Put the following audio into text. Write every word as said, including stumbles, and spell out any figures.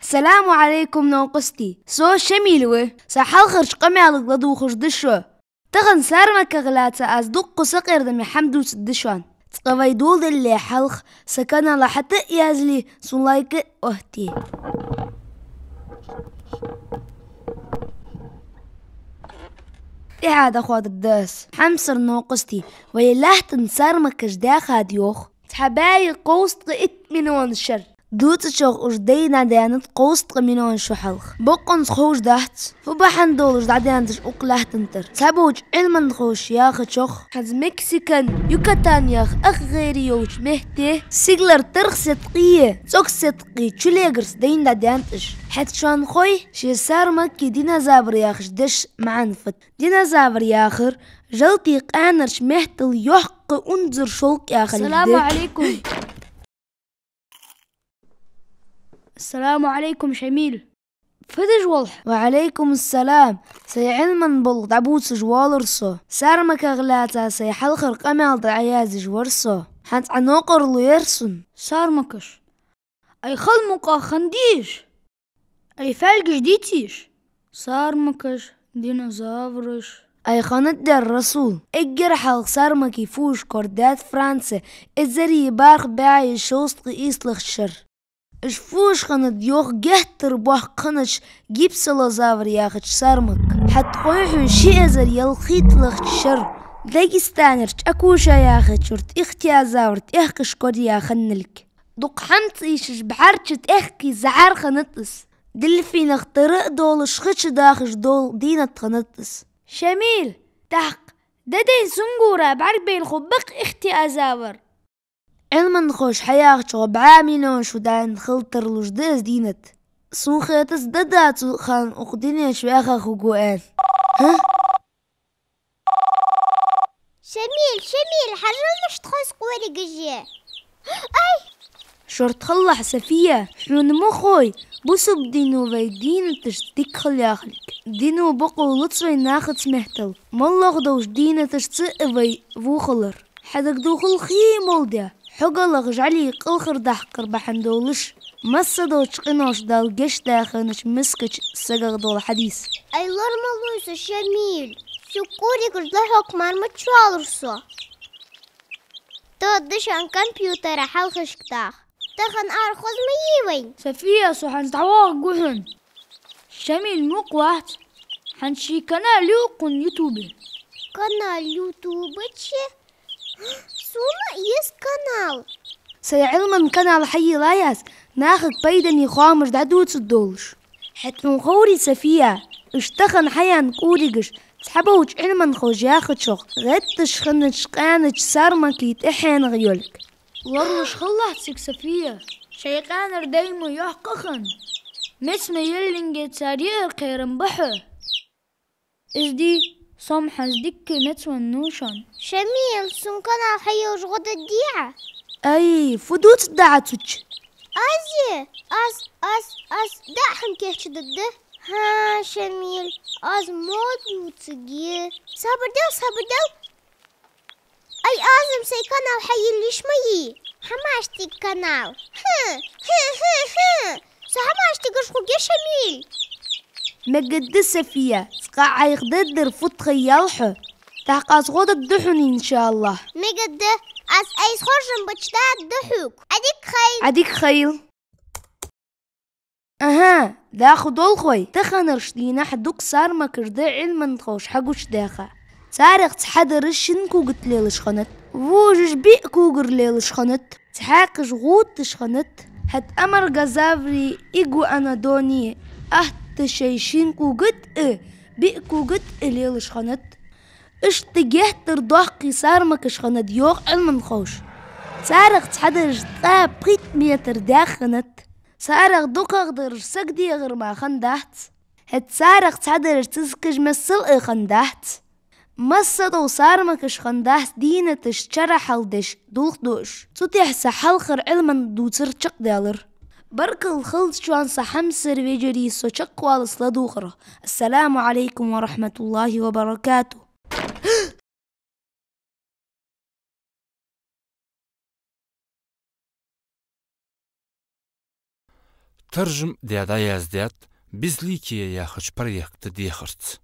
Салам Ӏалайкум, новкъостий. Со Шамиль ва. Са хьалхарча къамаьлага ладувгӀаш да шо. Тахан сармаках лаьца аз дукха сакъердаме хӀама дувцаргда шоана. Цкъа вай доладалале хьалха са канала хьатӀа а язле, сона лайк а оттае. ТӀехьа дӀахоадергда аз. Хьамсара новкъостий, вай лаьттан сармакаш даьхад йоах цхьа бӀаьи кховзткъеи итт миллион шера. Дувцачох уж дайна дӀадаьннад кховзткъа миллион шу хьалха. Бокъонца ховш дац, фу бахьан долаш дӀадаьннад уж укх лаьттан тӀара. Цхьаболча Ӏилманхоша яхачох, хӀанз Мексикан Юкатан яха ах гӀайре йолча метте сигалара тарх седкъий, цӀог седкъий чулегарца дайна дӀадаьннад уж. ХӀаьта шоана хой, ший сармакеи динозаври яхача дешай маӀан фуд. Динозавр яхар жалти къаьнарча меттала йоккха унзара шолкъ яха хӀама да. Салам Ӏалайкум. Салам Ӏалайкум, Шамиль. Фу деш воалл хьо? Ва Ӏалайкум салам. Сай Ӏилман болх дӀабувцаш воаллар со. Сармаках лаьца сай хьалхара къамаьл дӀаязъеш вар со. ХӀанз цхьа новкъарло яр сона. Сармакаш. Ай хала мукъагӀа хиннадий уж? Ай фаьлгаш диций уж? Сармакаш, динозавраш. Ай хиннад дер, Расул. Эггара хьалха сармакий фуаш корадаьд Франце, эзари бархӀ бӀаьи шовзткъеи ийслагӀча шера. Уж фуаш хиннад йоах геттара боккха хиннача гипсилозавр яхача сармака. ХӀаьта хой хьона ши эзар ялхайттлагӀча шера Дагестанерча Акуша яхача юрта ихтиозавр тӀехкаш кораяь хинналга. Дукха хӀама ца ийшаш бӀарча тӀехкий зӀамсаг хиннад из. Дельфинех тара а долаш, хи чу дахаш дола дийнат хиннад из. Шамиль, тӀаккха де дайна сона гура бӀаргабайла хургба-кх ихтиозавр. Ӏилманхоша хьаяхачох бӀаь миллион шу даьнна хила тарлуш да из дийнат. Сона хетац, де деза цу хана укх дунен чу ваьха хургва аьнна. ХӀа? Шамиль, Шамиль, хьажал, мишта хоза къоригаш я. Ай! Шортта хилалахь, София, хьона ма хой, бусалба дино вай дийнаташца дика хила яхилга. Дино бокъо луц вай нахаца меттел, моллагӀа долча дийнаташца а вай во хилар. Хьа дагадохал хий мел да, хьогалах жӀали кӀалхардаккхар бахьан долаш, массадолча къиноша Дала гешт даь хиннача мискача сагах дола хьадис. Ай, лорамал луй со, Шамиль, сога къоригаш лохьокх мара мичча воаллар со. Тоъаргда шоана компьютера хьалхашка даха. Тахан ара хоза ма йий вайна. София, со хӀанз дӀавоагӀаргва хьона. Шамиль мукъа вац. ХӀанз ший канал я укхун ютубе. Канал ютубе чу? Сона а еза канал. Сай Ӏилман канал хьайийллай аз, нахага пайдане хоамаш дӀадувцаргдолаш. ХӀаьта хьона ховрий, София, уж тахан хьаяьнна къоригаш цхьаболча Ӏилманхоша яхачох гӀетташ хиннача къаьнача сармакий тӀехьенах йолга. Лоралуш хилалахь цига, София. Шоай къаьнара дай ма йоккха хиннай. Меца ма еллинге цар яар кхерам ба хьона. Из дий, со-м хӀанз дикка мецвенна ва шоана. Шамиль, сона канал хьайийллаш гӀо дергдий Ӏа? Ай, фу дувцаргда Ӏа цу чу? Аз е? Аз, аз, аз даа хӀама кийчдергда. ХӀа, Шамиль, аз моднуцаги. Сабар дел, сабар дел. Ай, аз-м сай канал хьайийлла йиш ма йий. ХӀамаш тига канал. ХӀа, хӀа, хӀа, хӀа. Со хӀамаш тигаш хургья, Шамиль. Мегаргда, София, цкъа Ӏайха дергдар фуд ха ял хьо. ТӀаккха аз гӀо дергда хьона, иншааллахӀ. Мегаргда, аз айса хоржам бича дӀааргда хьога. Ӏадика хийла. Ӏадика хийла. АхӀа, дӀахо долхой, таханарча дийнахьа дукха сармакаш да Ӏилманхоша хьагучадаьха. Царех цхьадараш шин когат лелаш хиннад, вожаш биъ когар лелаш хиннад, цхьаькхаш гӀувтташ хиннад, хӀаьта амаргозаври игуанодони атта шоай шин когат а, биъ когат а лелаш хиннад. Иштта геттара доккхий сармакаш хиннад йоах Ӏилманхоша. Царех цхьадараш ткъаь пхийтта метр даьх хиннад. Царех дукхагӀдараш саг дегӀара мара хиннадац. ХӀаьта царех цхьадараш цискаш миссел а хиннадац. Массадола сармакаш хиннадац дийнаташ чарахьал деш дулх дуаш. Цу тӀехьа са хьалхара Ӏилман дувцар чакхдаьлар. Баркал хилда шоана, са хьамсара вежарий, со чакхваллалца ладувгӀарах. Ассаламу Ӏалайкум ва рахьматуллахӀи ва баракатухӀ. таржам даь дӀаяздаьд «Безликие» яхача проекта дехарца.